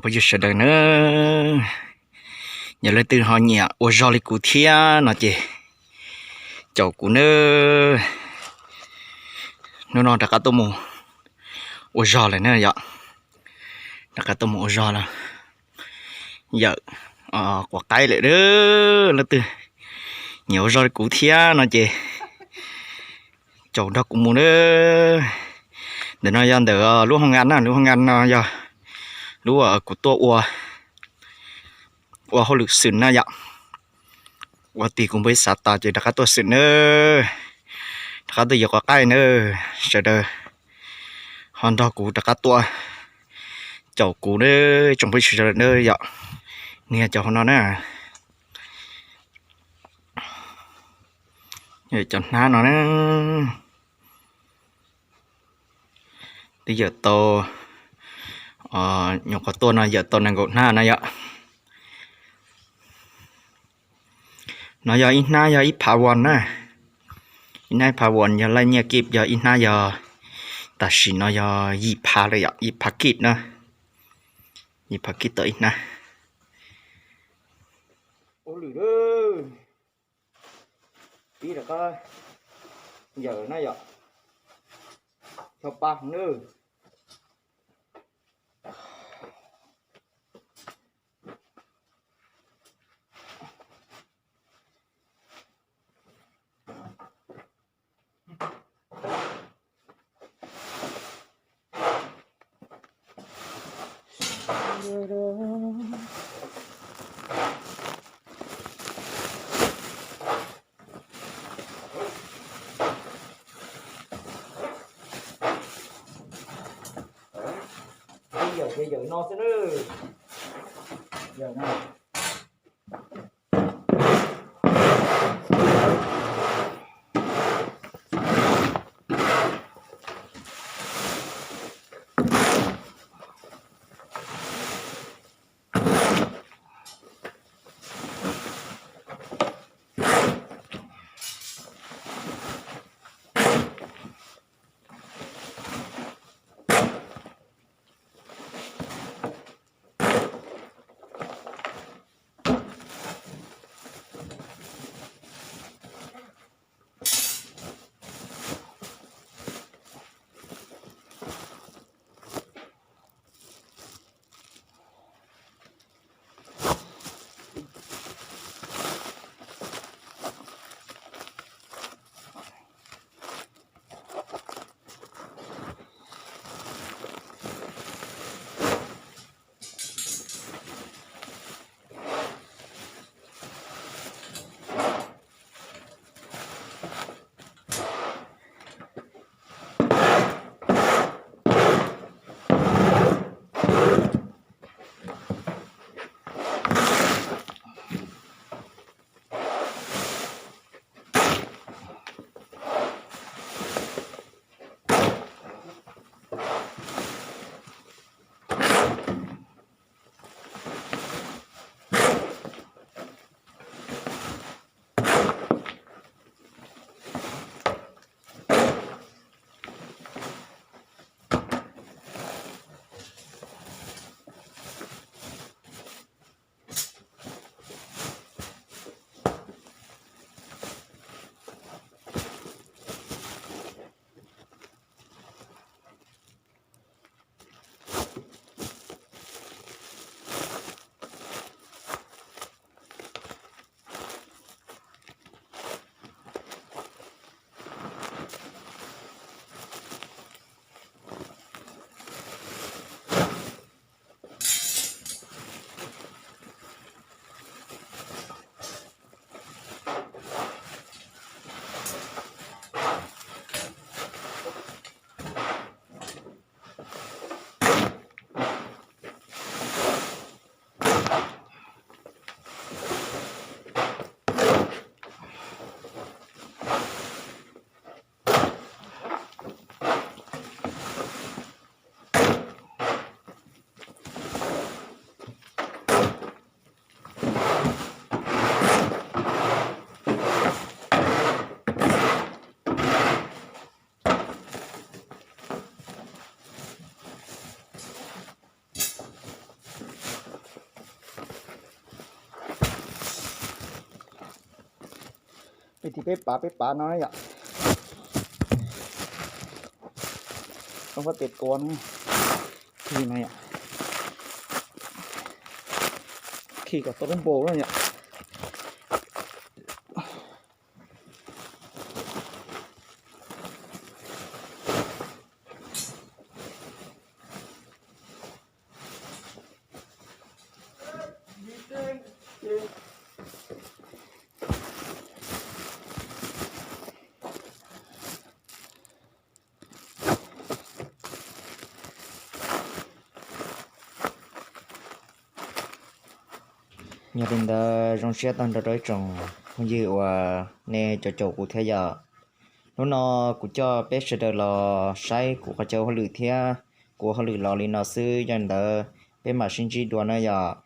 Phooj ywg sawv daws na, yog leej twg ho nyiam ua zog li kuv thiab no ces caum kuv na. Hnub no rov qab tuaj mus ua zog lawm na yom. Rov qab tuaj mus ua zog lawm, yawm quav qaib lawm. Leej twg nyiam ua zog li kuv thiab no ces caum nrog kuv mus na. Ntawm no yog ntawm lub hoo nkas na, lub hoo nkas no yog lub kuv tuaj ua, ua hauj lwm xwm na yom. Ua tig kuv npawb xav tas ces rov qab tuaj xwm na, rov qab tuaj yawm quav qaib na. Sawv daws ho nrog kuv rov qab tuaj caum kuv na, tsoom phooj ywg sawv daws na yom. Nws yog cov hauv no na, cov hnab no na. Twb yawm tau, nyuam qhuav tuaj no yawm tau nees nkaum hnab na yom. No yog ib hnab yog ib phav won na. Ib hnab ib phav won yog laij nyiaj kij, yog ib hnab yog, tam sim no yog yim phav lawm yom, yim phav kij na. Yim phav kij tau ib hnab. Ua lwm, pib rov qab yawm na yom. Choj pab nawb. Yawm ces yawm no xwb nawb. Yawm no. Ib tug peb pav peb pav no yom. Roob Fab Tes tua no, khi no yom. Khi kom tau lub npau na yom. Yog li ntawd zoo siab tag nrho rau ib tsoom phooj ywg uas nej caum caum kuv thiab yom. Hnub no kuv coj peb sawv daws los saib kuv qhov chaw hauj lwm thiab kuv hauj lwm los li no xwb, yog li ntawd peb mam sib ntsib dua na yom.